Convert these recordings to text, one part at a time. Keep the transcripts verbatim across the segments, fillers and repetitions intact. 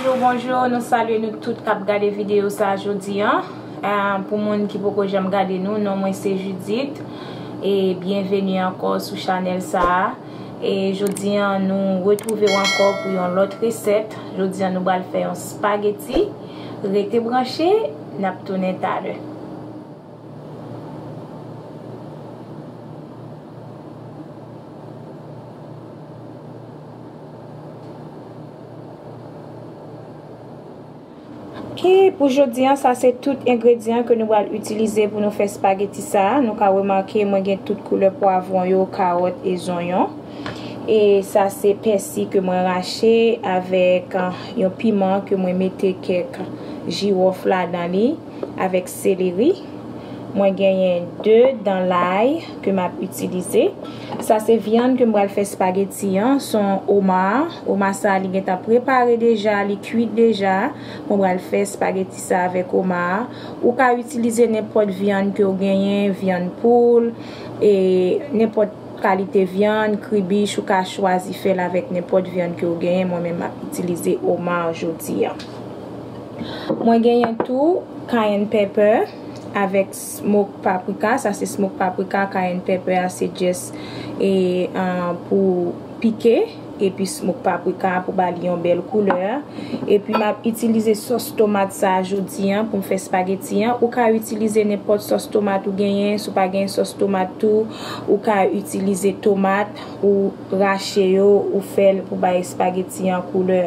Bonjou, bonjou, nou salye nou tout k ap gade videyo sa a jodi an. Eh, pou moun ki poko janm gade nou, non mwen se Judith. E byenveni ankò sou chanèl sa a. E jodi an, nou retwouve w ankò pou yon lòt resèt. Jodi an, nou pral fè yon spageti. Rete branche, n ap tounen talè. E pou jodi an, sa se tout engredyan ke nou pral itilize pou nou fè spageti sa a. Nou ka remake, mwen gen tout koulè pwavwon yo, kawòt e zonyon. E sa se pèsi ke mwen rache avèk, ah, yon piman ke mwen mete kèk jiwòf ladan li, avèk seleri. Mwen genyen de dan lay ke m ap itilize. Sa se vyann ke m pral fè spageti an, se yon oma. Oma sa a, li gentan prepare deja, li kwit deja. Mwen pral fè spageti sa avèk oma a. Ou ka itilize nenpòt vyann ke w genyen, vyann poul, e nenpòt kalite vyann, kribich, ou ka chwazi fè l avèk nenpòt vyann ke w genyen. Mwen menm, m ap itilize oma jodi an. Mwen genyen tou cayenne pepper avèk smoke paprika. Sa se smoke paprika, cayenne pepper a se just, e, ah, pou pike. Epi smoke paprika pou ba li yon bèl koulè. Epi m ap itilize sòs tomat sa a jodi an pou m fè spageti an. Ou ka itilize nenpòt sòs tomat ou genyen. Si w pa gen sòs tomat tou, ou ka itilize tomat, ou rache yo, ou fè l pou bay espageti an koulè.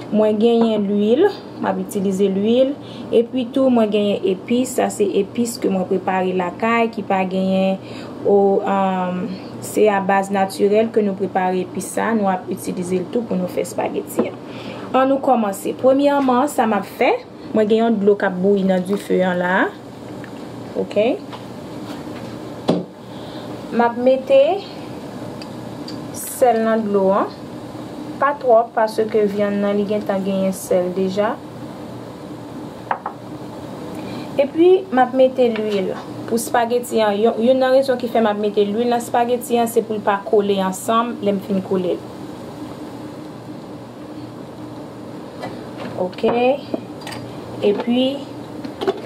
Mwen genyen lwil, m ap itilize lwil. Epi tou, mwen genyen epis, sa se epis ke mwen prepare lakay, ki pa genyen o, um, se a baz natirèl ke nou prepare epis sa, nou ap itilize l tou pou nou fè espageti an. An nou kòmanse. Premyèman, sa m ap fè, mwen gen yon dlo k ap bouyi nan dife an la. Oke. M ap mete sèl nan dlo an. Pa twòp, paske vyann nan, li gentan genyen sèl deja. Epi, m ap mete lwil. Pou spageti an, yon, youn nan rezon ki fè m ap mete lwil nan spageti an, se pou l pa kole ansanm lè m fin kole l. Oke. Epi,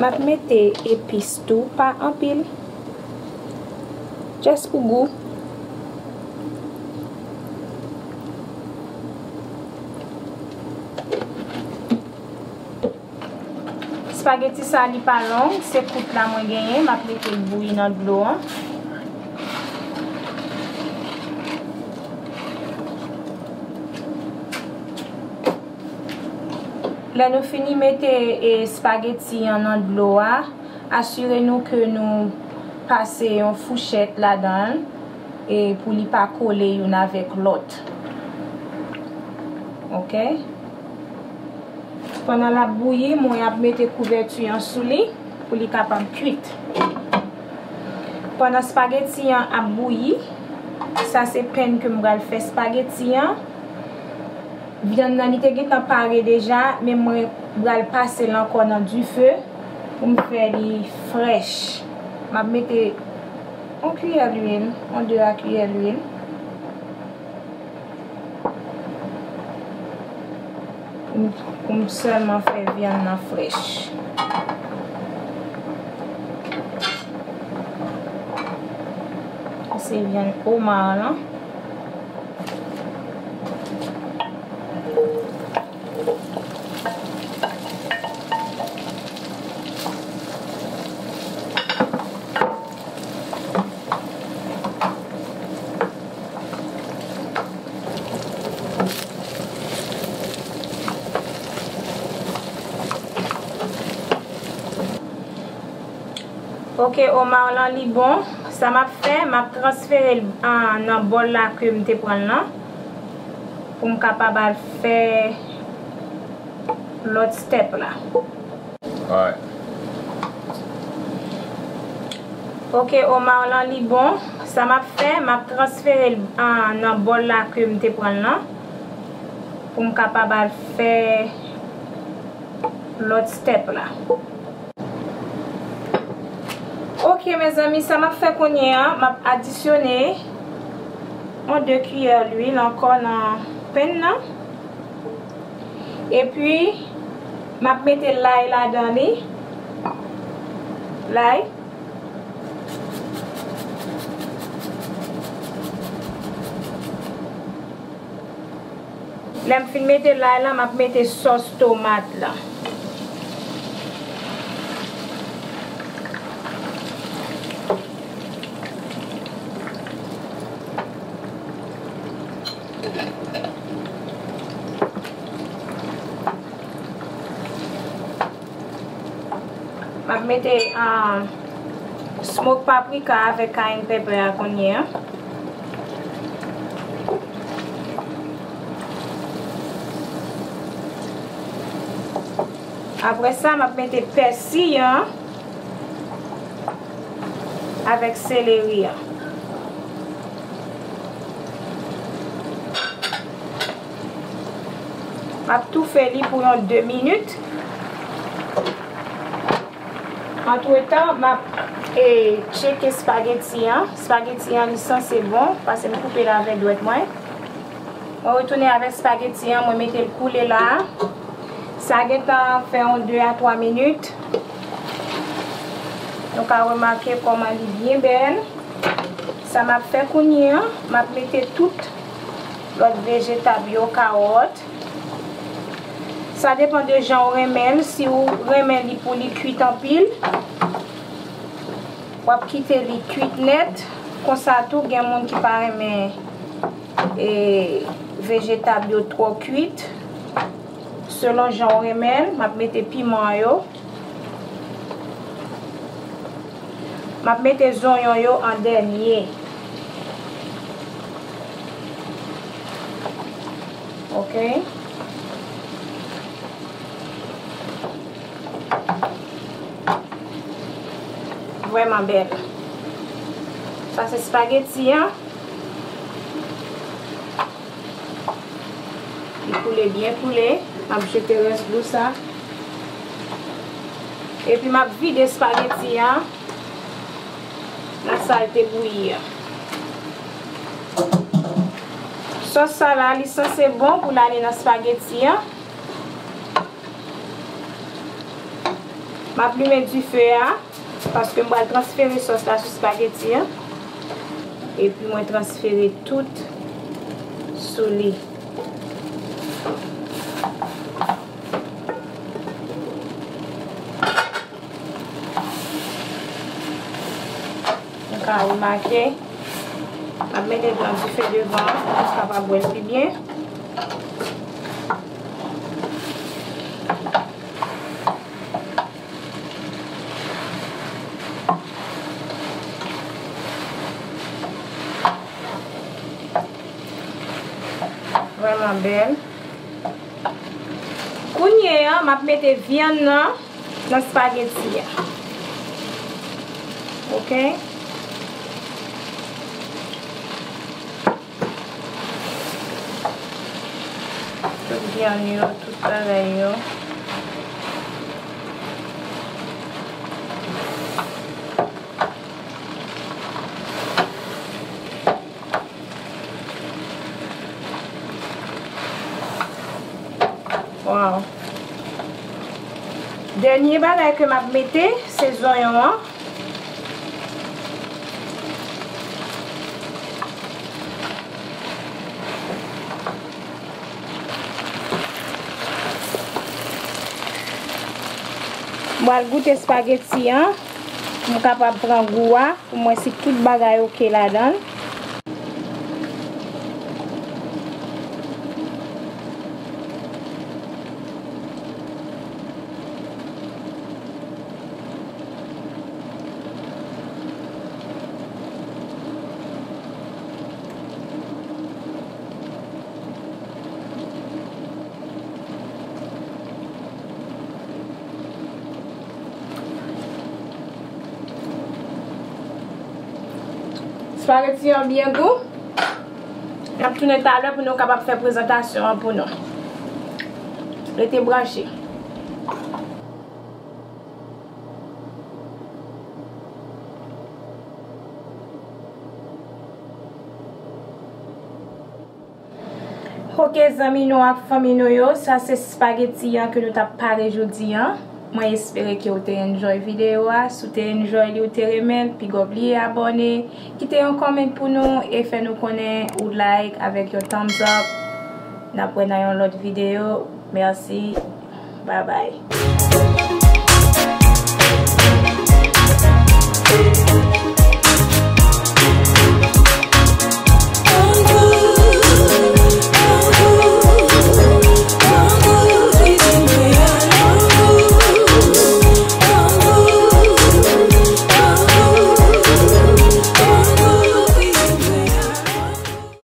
m ap mete epis tou, pa anpil. Just pou gou. Spageti sa li pa long, se kout la mwen genyen, m ap mete l bouyi nan dlo an. Lè nou fini mete, e, spageti an nan dlo a, asire nou ke nou pase yon fouchèt ladan l, e, pou li pa kole youn avèk lòt. Oke? Pandan l ap bouyi, mwen ap mete kouvèti an sou li pou li kapab kuit. Pandan spageti an ap bouyi, sa se pen ke m pral fè spageti an. Vyann nan, li te gentan pare deja, men mwen pral pase l ankò nan dife pou m fè li frèch. M ap mete yon kiyè lwil, yon de a kiyè lwil. Pou m, pou m sèlman fè vyann nan frèch. Se vyann omar lan. Oke, omar lan li bon. Sa m ap fè, m ap transfere l, ah, nan bòl la ke m te pran l lan pou m kapab al fè lòt step la. Alright. Oke, omar lan li bon. Sa m ap fè, m ap transfere l, ah, nan bòl la ke m te pran l lan pou m kapab al fè lòt step la. Oke, mezanmi, sa m ap fè kounye a, m ap adisyone yon de kiyè lwil ankò nan pen nan. Epi, m ap mete lay ladan li. Lay. Lè m fin mete lay la, m ap mete sòs tomat la. M ap mete, ah, smoke paprika avèk cayenne pepper a kounye a. Apre sa, m ap mete pèsi an avèk seleri an. M ap toufe li pou yon de minit. Antretan, m ap, e, tcheke espageti an. Espageti an, li sanse bon, paske m koupe l avèk dwèt mwen. Mwen retounen avèk espageti an, mwen mete l koule la. Sa gentan fè yon de a twa minit. Nou ka remake kòman li byen bèl. Sa m ap fè kounye a, m ap mete tout lòt vejetab yo, kawòt. Sa depann de jan w renmen l. Si w renmen li pou li kuit anpil, w ap kite li kuit nèt. Konsa tou, gen moun ki pa renmen, e, vejetab yo twò kuit. Selon jan w renmen l, m ap mete piman yo. M ap mete zonyon yo an dènye. Ok. Vrèman bèl. Sa se espageti an. Li koule byen koule. M ap jete rès dlo sa. Epi m ap vide espageti an nan sa l te bouyi an. Sòs sa la, li sanse bon pou l ale nan espageti an. M ap limen dife a, paske m pral transfere sòs la sou espageti an. Epi mwen transfere tout sou li. Nou ka remake, m ap mete l nan dife devan an pou nou kapab wè l pi byen. Vrèman bèl. Kounye a, m ap mete vyann nan nan espageti a. Ok? Tout vyann yo, tout bagay yo. Wow. Dènye bagay ke m ap mete, se zonyon an. M pral goute espageti an, pou m kapab pran gou a. Pou m wè si tout bagay oke ladan l. Espageti an byen gou. N ap tounen talè pou nou kapab fè prezantasyon an pou nou. Rete branche. Ke zanmi nou ak fanmi nou yo, sa se spageti an ke nou t ap pare jodi an. Mwen espere ke ou te enjoy videyo a. Si w te enjoy li, ou te renmen l, piga w bliye abòne, kite yon comment pou nou e fè nou konnen ou like avèk yon thumbs up. N ap wè nan yon lòt videyo. Mèsi. Bye bye.